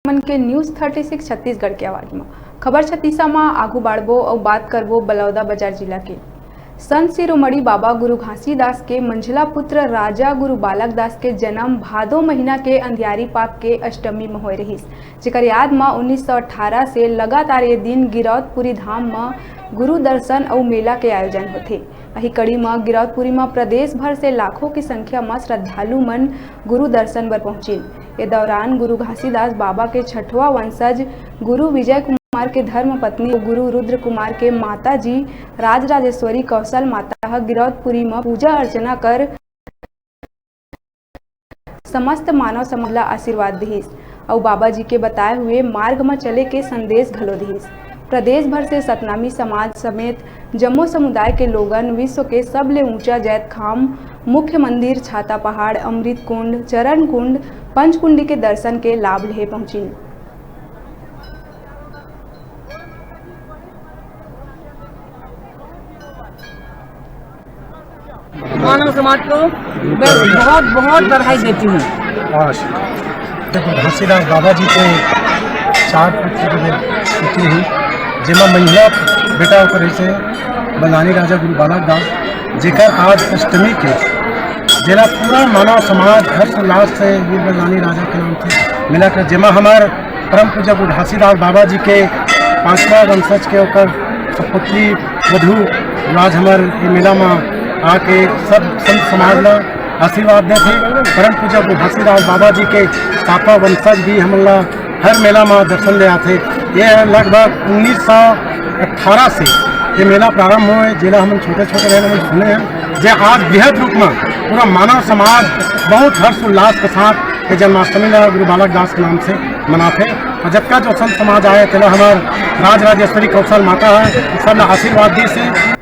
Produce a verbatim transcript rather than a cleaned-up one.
मन के News Thirty Six Chhattisgarh के आवाज म। खबर छत्तीसा म आगू बाढ़बो अउ बात करबो बलौदा बाजार जिला के। संत शिरोमणि बाबा गुरु घासीदास के मंझला पुत्र राजा गुरु बालक दास के जन्म भादो महीना के अंधियारी पाख के अष्टमी म होए रहिस, जेकर याद म उन्नीस सौ अठारह से लगातार ये दिन गिरौदपुरी धाम म गुरु दर्शन अउ मेला के आयोजन होथे। अही कड़ी म गिरौदपुरी म प्रदेश भर से लाखों की संख्या म श्रद्धालु मन गुरु दर्शन बर पहुंचिन। ए दौरान गुरु घासीदास बाबा के छठवां वंशज गुरु विजय कुमार के धर्म पत्नी गुरु रुद्र कुमार के माता जी राजराजेश्वरी कौशल माता ह गिरौदपुरी म पूजा अर्चना कर समस्त मानव समाज ला आशीर्वाद दिहिस अउ बाबा जी के बताए हुए मार्ग म चले के संदेश घलो दिहिस। प्रदेश भर से सतनामी समाज समेत जम्मो समुदाय के लोगन विश्व के सबले ऊंचा जैतखाम, मुख्य मंदिर, छाता पहाड़, अमृत कुंड, चरण कुंड, पंचकुंडी के दर्शन के लाभ लेहे पहुंचिन। मानव समाज को मैं बहुत बहुत बधाई देती हूँ। आज देखो, घासीदास बाबा जी के चार पुत्र के बेटी ही, जेमा महिला बेटा ओकर से बलिदानी राजा गुरु बालक दास, जेकर आज अष्टमी के, जेला पूरा मानव समाज हर्षोल्लास से वीर बलिदानी राजा के नाम से मिला कर, जेमा हमार परम पूज्य गुरु घासीदास बाबा जी के पांचवा वंशज के ओकर सपुत्री वधु, जो आज हमर ए मेला म आके सब संत समाज ला आशीर्वाद देथे। परम पूज्य गुरु घासीदास बाबा जी के सातवां वंशज भी हमन ला हर मेला म दर्शन ले आथे। ये लगभग उन्नीस सौ अठारह से ये मेला प्रारंभ होए, जेला हमन छोटे-छोटे रहे हमन सुने हैं, जे आज बृहद रूप म पूरा मानव समाज बहुत हर्षोल्लास के साथ ये जन्माष्टमी ला गुरु बालक दास के नाम से मनाथे। और जतका जो संत समाज आए, तेला हमर राज राजेश्वरी कौशल माता है, सब ला आशीर्वाद दी से।